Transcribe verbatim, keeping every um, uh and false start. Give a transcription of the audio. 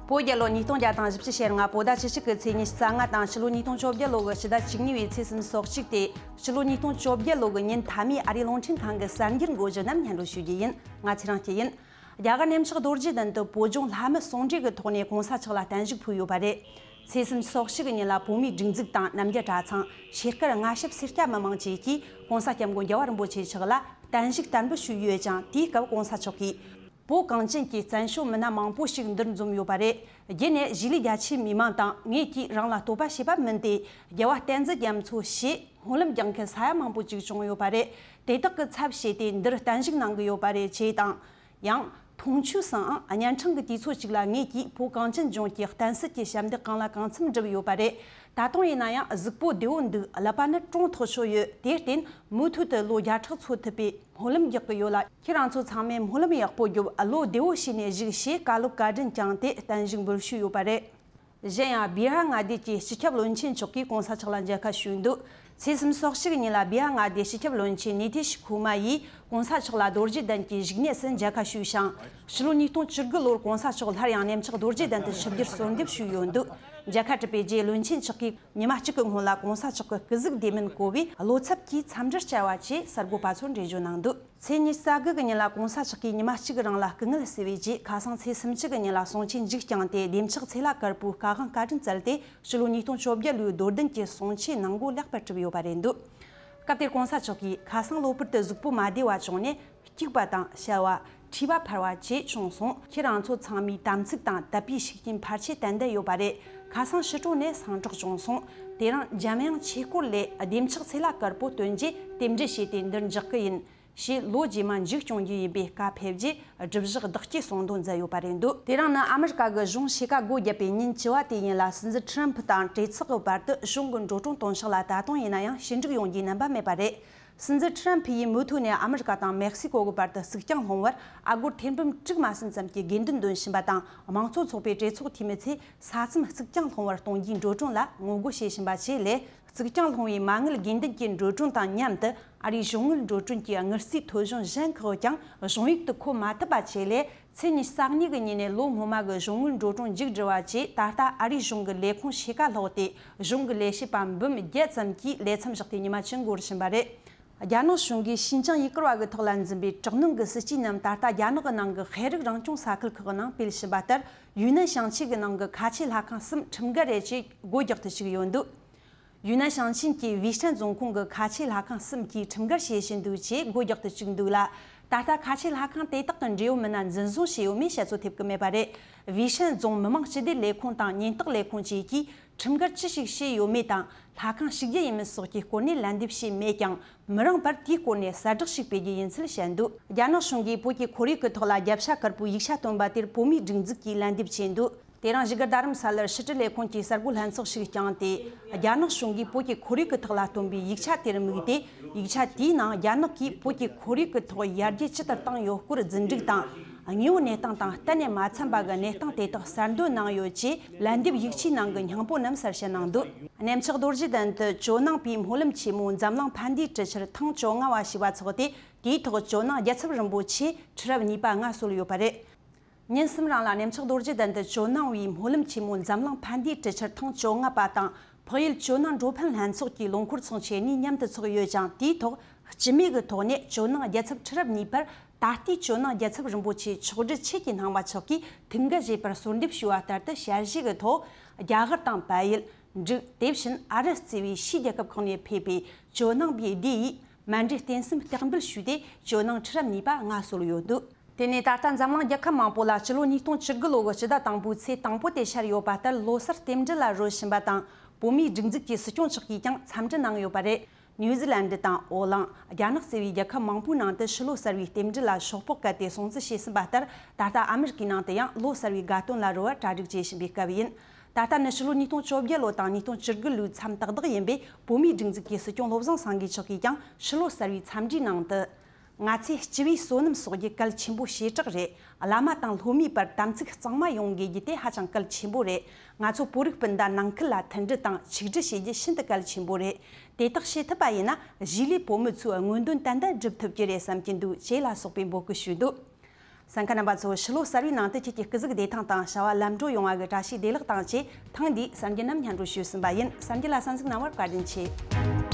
བོད་རྒྱལ་ལོ་ཉིས་སྟོང་བརྒྱ་དང་བཞི་བཅུ་ཞེ་ལྔ་བོད་ཟླ་བཅུ་གཅིག་གི་ཚེས་ཉི་ཤུ་རྩ་ལྔ་དང་ཕྱི་ལོ་ཉིས་སྟོང་བཅོ་བརྒྱད་ལོ་གི་ཕྱི་ཟླ་བཅུ་གཉིས་པའི་ཚེས་སུམ་ཅུ་སོ་གཅིག་སྟེ་ཕྱི་ལོ་ཉིས་སྟོང་བཅོ་བརྒྱད་ལོ་གི་ཉིན་མཐའ་མའི་ཨ་རིའི་རླུང་འཕྲིན་ཁང་གི་གསར་འགྱུར་འགོ་བརྗོད་རྣམས་སྙན་སྒྲོན་ཞུ་རྒྱུ་ཡིན། ང་ཚེ་རིང་སྐྱིད་ཡིན། རྒྱ་གར་གནམ་ལྕགས་རྡོ་རྗེ་གདན་དུ་བོད་ལྗོངས་ལྷ་མི་ཟུང་འབྲེལ་གྱི་ཐོག་ནས་གོང་ས་མཆོག་ལ་བརྟན་བཞུགས་ཕུལ་ཡོད་པ་རེད། ཚེས་སུམ་ཅུ་སོ་གཅིག་གི་ཉིན་ལ་བོད་མིའི་སྒྲིག་འཛུགས་དང་རྣམ་རྒྱལ་གྲྭ་ཚང་ཆེ་དཀར་སྔ་ཞབས་སེར་སྐྱ་མི་མང་བཅས་ཀྱིས་གོང་ས་སྐྱབས་མགོན་རྒྱལ་བ་རིན་པོ་ཆེ་མཆོག་ལ་བརྟན་བཞུགས་བསྟར་འབུལ་ཞུས་ཡོད་ཅིང་། དེའི་སྐབས་གོང་ས་མཆོག་གིས། བོད་གངས་ཅན་གྱི་བཙན་བྱོལ་མི་སྣ་མང་པོ་ཞིག་འདིར་འཛོམས་ཡོད་པ་རེད། རྒྱུ་ནས་གཞིས་ལུས་རྒྱ་ཆེའི་མི་མང་དང་ངེད་ཀྱིས་རང་ལ་བསྟོད་པ་བྱས་པ་མིན་ཏེ། རྒྱལ་བ་བསྟན་འཛིན་རྒྱ་མཚོ་ཞེས་སྨོན་ལམ་རྒྱག་མཁན་ས་ཡ་མང་པོ་ཅིག་བྱུང་ཡོད་པ་རེད། དེ་དག་གི་ཚབ་བྱས་ཏེ་འདིར་བརྟན་བཞུགས་གནང་གི་ཡོད་པ་རེད་ཅེས་དང་། ཡང་། མཐོང་ཆོས་སུའང་གཉན་འཕྲང་གི་དུས་ཚོད་ཅིག་ལ་ངེད་ཀྱིས་བོད་གངས་ཅན་ལྗོངས་ཀྱི་བསྟན་སྲིད་ཀྱི་ཞབས་འདེགས་གང་ལ་གང་འཚམ་བསྒྲུབས་ཡོད་པ་རེད། ད་དུང་ཡིན་ན་ཡང་གཟུགས་པོ་བདེ་བོ་འདུག་ཀླད་པ་ནི་གྲོང་ཐག་ཆོད་ཡོད། དེར་བརྟེན་མུ་མཐུད་དུ་ལོ་བརྒྱ་ཕྲག་འཚོ་ཐུབ་པའི་སྨོན་ལམ་རྒྱག་གི་ཡོད་ལ། ཁྱེད་རང་ཚོ་ཚང་མས་སྨོན་ལམ་ཡག་པོ་རྒྱོབ། བློ་བདེ་བོ་བྱས་ནས་བཞུགས་ཞེས་བཀའ་སློབ་བཀའ་དྲིན་བསྐྱངས་ཏེ་བརྟན་བཞུགས་འབུལ་ཞུས་ཡོད་པ་རེད། གཞན་ཡང་བི་ཧར་མངའ་སྡེ་གྱི་སྤྱི་ཁྱབ་བློན་ཆེན་མཆོག་གིས་གོང་ས་མཆོག་ལ་མཇལ་ཁ་ཞུས་འདུག་ཚེས་སུམ་ཅུ་སོ་གཅིག་ཉིན་ལ་བི་ཧར་མངའ་སྡེའི་སྤྱི་ཁྱབ་བློན་ཆེན་ནི་ཏི་ཤི་ཁུ་མ་ཡིས་གོང་ས་མཆོག་ལ་རྡོ་རྗེ་གདན་གྱི་བཞུགས་གནས་སུ་མཇལ་ཁ་ཞུས་ཤིང་། ཕྱི་ལོ་ཉིས་སྟོང་བཅུ་དགུ་ལོར་གོང་ས་མཆོག་སླར་ཡང་གནམ་ལྕགས་རྡོ་རྗེ་གདན་དུ་ཆིབས་བསྒྱུར་གསོལ་འདེབས་ཞུས་ཡོད་འདུག་མཇལ་ཁ་གྲུབ་པའི་རྗེས་བློན་ཆེན་མཆོག་གིས་ཉི་མ་གཅིག་གི་སྔོན་ལ་གོང་ས་མཆོག་གི་སྐུ་གཟུགས་བདེ་མིན་གོ་བའི་གློ་ཚབས་ཀྱི་མཚམས་འདྲིར་བཅར་བ་བཅས་གསར་འགོད་པ་ཚོར་འགྲེལ་བརྗོད་གནང་འདུག་ཚེས་ཉི་ཤུ་རྩ་དགུ་གི་ཉིན་ལ་གོང་ས་མཆོག་གིས་ཉི་མ་གཅིག་གི་རིང་ལ་སྐུ་ངལ་གསོས་པའི་རྗེས་ཁ་སང་ཚེས་སུམ་ཅུ་གི་ཉིན་ལ་གསུང་ཆོས་མཇུག་བསྐྱངས་ཏེ་བདེ་མཆོག་ཚེ་ལྷ་དཀར་པོའི་བཀའ་དབང་བཀའ་དྲིན་སྩལ་ཏེ་ཕྱི་ལོ་ཉིས་སྟོང་བཅོ་བརྒྱད་ལོའི་རྡོར་གདན་གྱི་གསུང་ཆོས་གནང་སྒོ་ལེགས་པར་གྲུབ་ཡོད་པ་རེད་འདུག་སྐབས་དེར་གོང་ས་མཆོག་གིས་ཁ་སང་གློ་བུར་དུ་གཟུགས་པོ་མ་བདེ་བ་བྱུང་ནས་སྐྱུག་པ་དང་བཤལ་བ། མཁྲིས་པ་འཕར་བ་བཅས་བྱུང་སོང་། ཁྱེད་རང་ཚོ་ཚང་མས་དམ་ཚིག་དང་དད་པའི་ཤུགས་རྐྱེན་ཕལ་ཆེར་ཏན་ཏན་ཡོད་པ་རེད། ཁ་སང་ཕྱི་དྲོ་ནས་སངས་དྲག་བྱུང་སོང་། དེ་རིང་འཇམ་དབྱངས་ཆོས་སྐོར་ལས་བདེ་མཆོག་ཚེ་ལྷ་དཀར་པོ་སྟོན་རྗེས་རྟེན་འབྲེལ་བྱས་ཏེ་འདིར་འཇགས་ཀྱི་ཡིན། ཞེས་ལོ་རྗེས་མ་མཇུག་སྐྱོང་རྒྱུ་ཡིན་པའི་བཀའ་ཕེབས་རྗེས་སྒྲུབ་བཞག་བདག་བསྐྱེད་གསུང་འདོན་མཛད་ཡོད་པ་རེད་འདུག་དེ་རིང་ནི་ཨ་མི་རི་ཀ་གི་གཞུང་ཕྱེད་ཀ་སྒོ་བརྒྱབ་པའི་ཉིན་བཅུ་བ་དེ་ཡིན་ལ། སྲིད་འཛིན་ཁྲི་རམ་ཕུ་དང་གྲོས་ཚོགས་ཀྱི་བར་དུ་གཞུང་གི་འགྲོ་གྲོན་གཏོང་ཕྱོགས་ལ་ད་དུང་ཡིན་ན་ཡང་ཞི་འགྲིག་ཡོང་རྒྱུའི་རྣམ་པ་མེད་པ་རེད། སྲིད་འཛིན་ཁྲི་རམ་ཕུ་ཡིས་མུ་མཐུད་ནས་ཨ་མི་རི་ཀ་དང་མེག་སི་ཀོ་གི་བར་དུ་གཙིགས་རྐྱང་སློང་བར་ཨ་སྒོར་ཐེར་འབུམ་དྲུག་མ་ཟིན་ཙམ་གྱི་དགོས་འདུན་འདོན་བཞིན་པ་དང་། དམངས་གཙོ་ཚོགས་པའི་གྲོས་ཚོགས་འཐུས་མི་ཚོས་ས་མཚམས་གཙིགས་རྐྱང་སློང་བར་གཏོང་རྒྱུའི་འགྲོ་གྲོན་ལ་ངོ་རྒོལ་བྱེད་བཞིན་པ་བཅས་ལས། གཙིགས་རྐྱང་སློང་བའི་མ་དངུལ་དགོས་འདུན་གྱི་འགྲོ་གྲོན་དང་མཉམ་དུ་ཨ་རིའི་གཞུང་དངུལ་འགྲོ་གྲོན་གྱི་དངུལ་རྩིས་ཐོ་གཞུང་གཞན་ཁག་ཀྱང་གཞུང་ཡིག་ཏུ་འཁོད་མ་ཐུབ་པ་བཅས་ལས། ཚེས་ཉི་ཤུ་རྩ་གཉིས་ཀྱི་ཉིན་ནས་ལོ་སྔོན་མ་གི་གཞུང་དངུལ་འགྲོ་གྲོན་མཇུག་བསྒྲིལ་བ་བཅས་ད་ལྟ་ཨ་རིའི་གཞུང་གི་ལས་ཁུངས་ཕྱེད་ཀ་ལྷག་སྟེ། གཞུང་གི་ལས་བྱེད་པ་འབུམ་བརྒྱད་ཙམ་གྱིས་ལས་མཚམས་བཞག་སྟེ་ཉི་མ་བཅུ་འགོར་བཞིན་པ་རེད། རྒྱ་ནག་གཞུང་གིས་ཤིན་ཅང་ཡུ་གུར་བ་གི་ཐོག་ལ་འཛིན་པའི་དྲག་གནོན་གྱི་སྲིད་ཇུས་རྣམས་ད་ལྟ་རྒྱ་ནག་གི་ནང་གི་ཤེས་རིག་རང་སྐྱོང་ས་ཁུལ་ཁག་གི་ནང་སྤེལ་བཞིན་པ་ལྟར། ཡུན་ནན་ཞིང་ཆེན་གྱི་ནང་གི་ཁ་ཆེ་ལྷ་ཁང་གསུམ་ཁྲིམས་འགལ་རེད་ཅེས་སྒོ་རྒྱག་ཏུ་བཅུག་ཡོད་འདུག་ཡུན་ནན་ཞིང་ཆེན་གྱི་ཝི་ཧྲན་རྫོང་ཁོངས་ཀྱི་ཁ་ཆེ་ལྷ་ཁང་གསུམ་གྱིས་ཁྲིམས་འགལ་བྱེད་བཞིན་འདུག་ཅེས་སྒོ་རྒྱག་ཏུ་བཅུག་འདུག་ལ། ད་ལྟ་ཁ་ཆེ་ལྷ་ཁང་དེ་དག་གི་འབྲེལ་ཡོད་མི་སྣ་འཛིན་བཟུང་བྱས་ཡོད་མེད་བཤད་ཚོད་ཐེབས་ཀྱི་མེད་པ་རེད། ཝི་ཧྲན་རྫོང་མི་དམངས་སྤྱི་བདེ་ལས་ཁུངས་དང་ཉེན་རྟོག་ལས་ཁུངས་བཅས་ཀྱིས་ཁྲིམས་འགལ་ཅི་ཞིག་བྱས་ཡོད་མེད་དང་། ལྷ་ཁང་ཞིག་རྒྱུ་ཡིན་མིན་སོགས་ཀྱི་སྐོར་ནས་ལན་འདེབས་བྱས་མེད་ཀྱང་། མི་རིང་བར་དེའི་སྐོར་ནས་གསལ་བསྒྲགས་ཤིག་སྤེལ་རྒྱུ་ཡིན་ཚུལ་བཤད་འདུག་རྒྱ་ནག་གཞུང་གིས་བོད་ཀྱི་ཁོར་ཡུག་གི་ཐོག་ལ་རྒྱབ་ཤ་དཀར་པོའི་ཡིག་ཆ་བཏོན་པ་དེར་བོད་མིའི་སྒྲིག་འཛུགས་ཀྱིས་ལན་འདེབས་བྱས་འདུག་དེ་རིང་བཞུགས་སྒར་རྡ་རམ་ས་ལར་ཕྱི་དྲིལ་ལས་ཁུངས་ཀྱིས་གསར་འགོད་ལྷན་ཚོགས་ཤིག་བསྐྱངས་ཏེ། རྒྱ་ནག་གཞུང་གིས་བོད་ཀྱི་ཁོར་ཡུག་གི་ཐོག་ལ་བཏོན་པའི་ཡིག་ཆ་དེར་དམིགས་ཏེ། ཡིག་ཆ་དེའི་ནང་རྒྱ་ནག་གིས་བོད་ཀྱི་ཁོར་ཡུག་གི་ཐོག་ཡར་རྒྱས་ཇི་ལྟར་བཏང་ཡོད་སྐོར་རྫུན་སྒྲིག་དང་། དངོས་ཡོད་གནས་སྟངས་དང་གཏན་ནས་མ་འཚམ་པ་གི་གནས་སྟངས་དེ་དག་གསར་འདོན་གནང་ཡོད་ཅེས་ལན་འདེབས་ཡིག་ཆའི་ནང་གི་སྙིང་པོ་རྣམས་གསལ་བཤད་གནང་འདུག་གནམ་ལྕགས་རྡོ་རྗེ་གདན་དུ་ཇོ་ནང་པའི་སྨོན་ལམ་ཆེན་མོ་འཛམ་གླིང་ཕན་བདེའི་དྲི་ཆུར་ཐེངས་བཅོ་ལྔ་བ་ཞེས་པ་འཚོགས་ཏེ། དེའི་ཐོག་ཇོ་ནང་རྒྱལ་ཚབ་རིན་པོ་ཆེ་ཁྲི་རབས་གཉིས་པ་མངའ་གསོལ་ཡོད་པ་རེད། ཉིན་གསུམ་རིང་ལ་གནམ་ལྕགས་རྡོ་རྗེ་གདན་དུ་ཇོ་ནང་བའི་སྨོན་ལམ་ཆེན་མོ་འཛམ་གླིང་ཕན་བདེའི་དྲི་ཆུར་ཐེངས་བཅོ་ལྔ་པ་དང་། འཕགས་ཡུལ་ཇོ་ནང་འགྲོ་ཕན་ལྷན་ཚོགས་ཀྱི་ལོ་འཁོར་ཚོགས་ཆེན་གཉིས་མཉམ་དུ་འཚོགས་ཡོད་ཅིང་། དེའི་ཐོག་སྤྱི་མོས་ཀྱི་ཐོག་ནས་ཇོ་ནང་རྒྱལ་ཚབ་ཁྲི་རབས་གཉིས་པར་ད་ལྟའི་ཇོ་ནང་རྒྱལ་ཚབ་རིན་པོ་ཆེ་མཆོག་སྦྲུལ་ཆོས་ཀྱི་སྣང་བ་མཆོག་གིས་ཐུགས་འགན་བཞེས་པར་གསོལ་འདེབས་ཞུ་བ་ལྟར་དུ། ཞལ་བཞེས་ཀྱི་ཐོག་རྒྱ་གར་དང་བལ་ཡུལ། འབྲུག་དེ་བཞིན་ཨ་རི་གཙོས་པའི་ཕྱིའི་རྒྱལ་ཁབ་ཁག་ནས་ཕེབས་པའི་ཇོ་ནང་པའི་སྡེ་ཡིས་མཎྜལ་རྟེན་གསུམ་བརྟག་འབུལ་ཞུས་ཏེ། ཇོ་ནང་ཁྲི་རབས་གཉིས་པ་མངའ་གསོལ་ཡོད་འདུག་དེ་ནས་ད་ལྟ་འཛམ་གླིང་རྒྱལ་ཁབ་མང་པོ་ལ་སྤྱི་ལོ་ཉིས་སྟོང་བཅུ་དགུ་ལོ་གི་སྤྱི་ཟླ་དང་པོའི་ཚེས་དང་པོ་དེ་ཤར་ཡོད་པ་ལྟར། ལོ་གསར་རྟེན་འབྲེལ་ལ་རོལ་བཞིན་པ་དང་། བོད་མིའི་སྒྲིག་འཛུགས་ཀྱི་སྲིད་སྐྱོང་མཆོག་གིས་ཀྱང་འཚམས་འདྲི་གནང་ཡོད་པ་རེད། ནིའུ་ཛི་ལན་ཌི་དང་ཨོ་གླིང་། རྒྱ་ནག་བརྩི་བའི་རྒྱལ་ཁབ་མང་པོའི་ནང་དུ་ཕྱི་ལོ་གསར་བའི་རྟེན་འབྲེལ་ལ་ཤོག་ཕོག་བཀལ་ཏེ་སྲུང་བརྩི་བྱས་ཟིན་པ་ལྟར། ད་ལྟ་ཨ་མི་རི་ཀའི་ནང་དུ་ཡང་ལོ་གསར་བའི་དགའ་སྟོན་ལ་རོལ་བར་གྲ་སྒྲིག་བྱེད་བཞིན་པའི་སྐབས་ཡིན། ད་ལྟ་ནི་ཕྱི་ལོ་ཉིས་སྟོང་བཅོ་བརྒྱད་ལོ་དང་ཉིས་སྟོང་བཅུ་དགུ་ལོའི་མཚམས་ཏག་ཏག་ཡིན་པས། བོད་མིའི་སྒྲིག་འཛུགས་ཀྱི་སྲིད་སྐྱོང་བློ་བཟང་སེང་གེ་མཆོག་གིས་ཀྱང་ཕྱི་ལོ་གསར་བའི་འཚམས་འདྲིའི་ནང་དུ། ང་ཚོས་སྤྱི་བོའི་བསོད་ནམས་གསོག་རྒྱུ་གལ་ཆེན་པོ་ཞེ་དྲག་རེད། བླ་མ་དང་སློབ་མའི་བར་དམ་ཚིག་གཙང་མ་ཡོང་དགོས་རྒྱུ་དེ་ཧ་ཅང་གལ་ཆེན་པོ་རེད། ང་ཚོ་བོད་རིགས་སྤུན་ཟླ་ནང་ཁུལ་ལ་མཐུན་སྒྲིལ་དང་ཆིག་སྒྲིལ་བྱེད་རྒྱུ་ཤིན་ཏུ་གལ་ཆེན་པོ་རེད། དེ་དག་བྱེད་ཐུབ་པ་ཡིན་ན། གཞིས་ལུས་བོད་མི་ཚོའི་དངོས་འདུན་ཏན་ཏན་སྒྲུབ་ཐུབ་ཀྱི་རེད་བསམ་གྱི་འདུག་ཅེས་ལ་སོགས་པའི་འབོད་སྐུལ་ཞུས་འདུག་གསན་མཁན་རྣམ་པ་ཚོ། ཕྱི་ལོ་གསར་བའི་ནང་དུ་ཁྱེད་ཀྱི་སྐུ་གཟུགས་བདེ་ཐང་དང་བྱ་བ་ལམ་འགྲོ་ཡོང་བ་གི་བཀྲ་ཤིས་བདེ་ལེགས་དང་བཅས། ཐེངས་འདིའི་གསར་འགྱུར་རྣམས་སྙན་སྒྲོན་ཞུས་ཟིན་པ་ཡིན། གསར་འགྱུར་ལ་གསན་གཟིགས་གནང་བར་བཀའ་དྲིན་ཆེ།